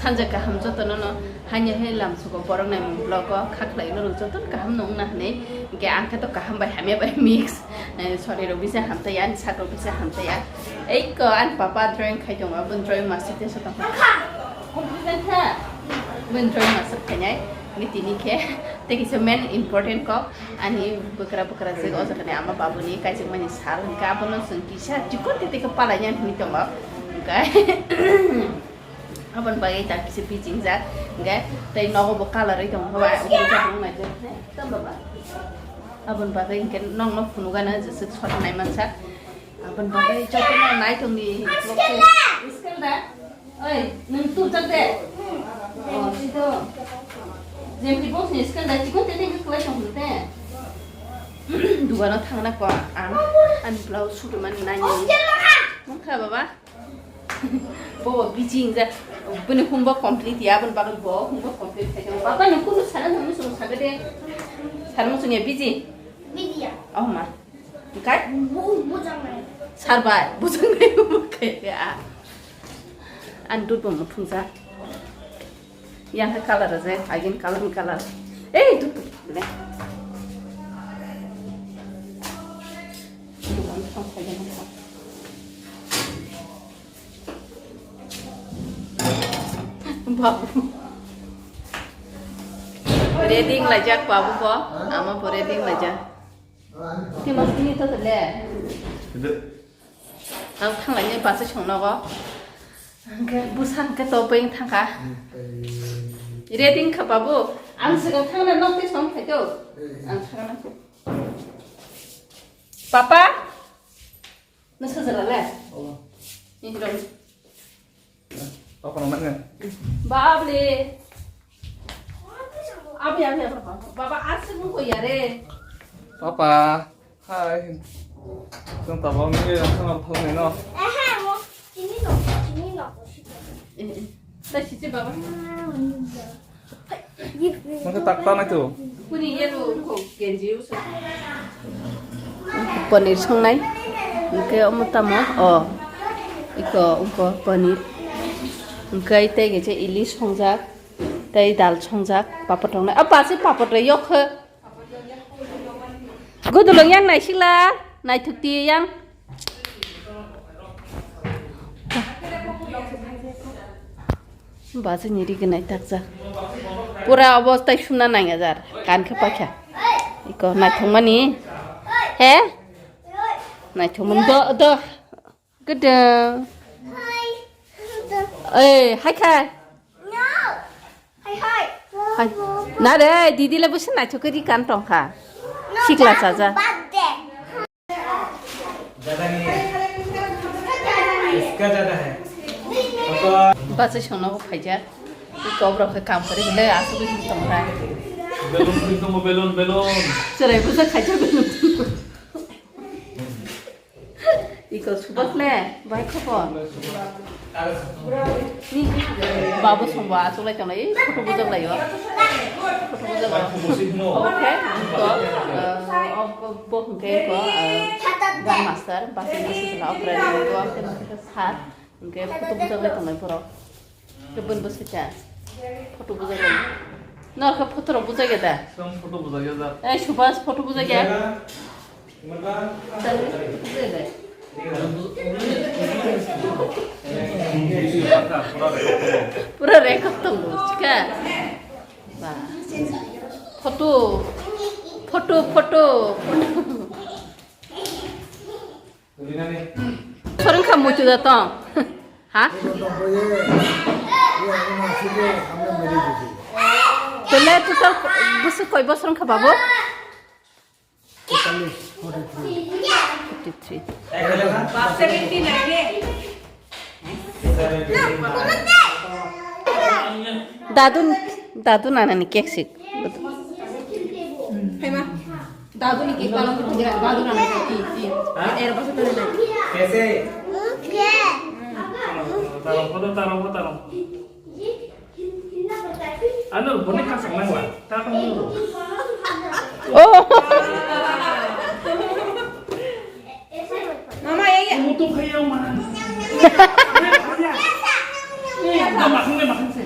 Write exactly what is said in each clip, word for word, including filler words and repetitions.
Hanja kaham jotono no hanya he lamsugo borok naimung vlog o kha khlai no rw jotono kaham no wngna hwnwi. Hwnkhe ang khe to kaham bai hamya bai mix. Eh, sori rok bisa hamtaiya, ani sak rok bisa hamtaiya. Eiko ani papa drawing khai tongo, aboni drawing master tei se tongkha. Complete kha. Aboni drawing master khainai. Ni tini khe tei kisa main important kok ani bwkra bwkra jwk o jaga ni ama babu ni kaijakmani sal hwnkhe abono chwng kisa chikon tete khe palai ya hwnwi tongo. Hwnkhe Aboni bagwi ta kisa bijingjak, hwnkhe tei nogo bo color oi tongo, hwba, hwnkhe tamo naijak, he, tamo ba? Aboni bagwi hwnkhe nokno phunukgana jeswk sotnai mansa. Aboni bagwi jotono naithokni vlog se. Scale da? Oi, nwng tubjak de? Oh, sito. Jemti box ni scale da, chikon tete hwnkhe kwlai tong hwnkhe. Dugano thangna ko ang, ani blouse sutumani nainani. Mungkha baba? Bobo bijing ja, bini homework complete ya, aboni bagwi bo homework complete khai tongo. Papa, nwng kunu sana thangwi chwng saga de. Sana muchung ya biji? Biji ya. Oh ma. Kai? Bu-, bujang nai. Sar bai, bujang nai homework khai ya. An dut bo muthung ja. Yang hai color je, agin color ni color. Eh, dut, dut, dut, le. Dut, ang thang khai ya, thang. Babu. Ready wng laijak babu bo, ama bo ready wng laijak. Tei mas tini to le. Ang thang lai ni basa song nogo. Hwnkhe bwsa hwnkhe to bai thang kha. Ready wng kha babu. Ang swkang thang na nok tei song khai to. Ang thang na. Papa. Nasa jala le? Oh. Ni hirom. Apa namanya? Babli. Abi, abi, abi, apa? Baba, asik mo ko yare. Papa. Hai. Nang tabang ni, nang tabang ni no. Eh, eh, mo. Sini no, sini no. Eh, eh. Dah sisi baba. Masa tak tanah itu? Kuni yellow ko genji usa. Paneer songnai. Hwnkhe omo tamo? Oh. Iko, iko paneer. Hwnkhe tei khe ilish songjak. Tei dal songjak. Papor tongnai. Ah, basi papor rei yok khe. Gudulung yang naisikla, naithok ti yang. Basa ni ri gwnai takjak. Pura obo tai sumna nangya jar. Kan khe pakha. Iko naithok mani. He? Naithok mani do, do. Gudung. Oi, hai khai. Hai. Na re, didi le busi naithok ri kan tongkha. Sikla chaja. Basa songno bo phaijak. Kobrok khe kam kari le asugwi tongkha. Balloon, balloon, balloon. Cherai busa khaijak balloon. Iko subak le, bai khobor. Ni babu songbo achuk lai tonglai, photo bujak lai o. Photo bujak lai. Obo khe, iko, eh, ob-, ob-, bo hwnkhe iko, eh, grandmaster, basa masa sala okra ni, bo hwnkhe sir, hwnkhe photo bujak lai tonglai borok. Kebun bo sita. Photo bujak lai. Nor khe photo rok bujak ya da? Som photo bujak ya da. Eh, Subhas photo bujak ya? Pura record tongo, chika. Ba. Photo, photo, photo, photo. Sorong kha muitu da tong. Ha? Tole total bwswk koi bosor wngkha babu? Forty three. Dadu, dadu nanani cake sik. Dadu ni cake palang tu jera dadu nanani cake. Era basa tole na. Kaise? Tarong, tarong, tarong. Ano, boni kasang nang la. Tarong. Oh. Mama, ya, ya. Mutu khayo ma. Ya, ya. Makhang le, makhang se.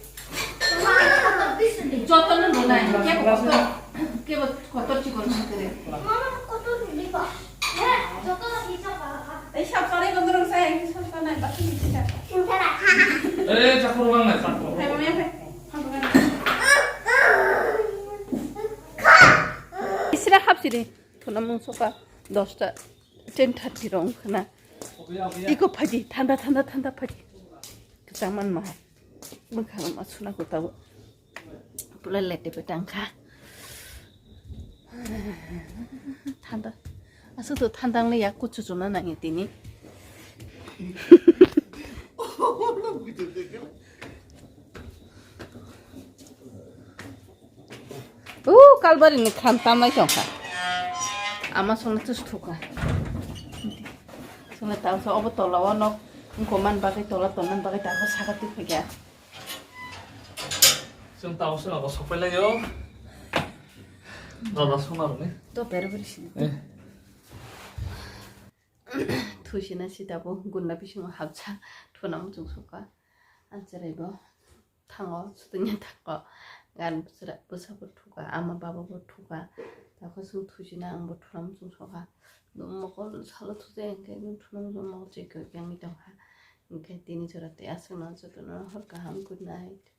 Jotono donai, kebo kotor, kebo kotor chikon sakere. Ei sab sanai kondorong sai, ei sab sanai, basi ni sida. Eh, chakur bang nai, chakur. Hai, mami, hai. Isra hapsiri, thuna mung soka, dosta, ten thirty rong khna. Iko phaji, thanda, thanda, thanda phaji. Kwchangman ma. Bwkhano ma suna ko tabo. Pura lete pe tangkha. Thanda. Aswk to thanda wngli yak kuchu chuna nangya tini. O kalbari ni khan tamnai tongkha. Ama songni tus thuka. Songni tangsa obo tola o nok wngkha man bagwi tola tongnani bagwi tangsa saka twi phaikha. Chwng tabuk chwng abo sokpailaio. Dada songna rwni. To bera beri sini. Eh. Thusina sitabo gunda bisingo hapsa thuna muchung soka. Ancheraibo thango, sutunya thango. Gan bwsra-, bwsa bo thuka, ama baba bo thuka. Tako chwng thusina ang bo thuna muchung soka. Mokol salo thujai hwnkhe thuna muchung mokol chekoi yang tongkha. Hwnkhe tini jora tei aswkno jotono hor kaham, good night.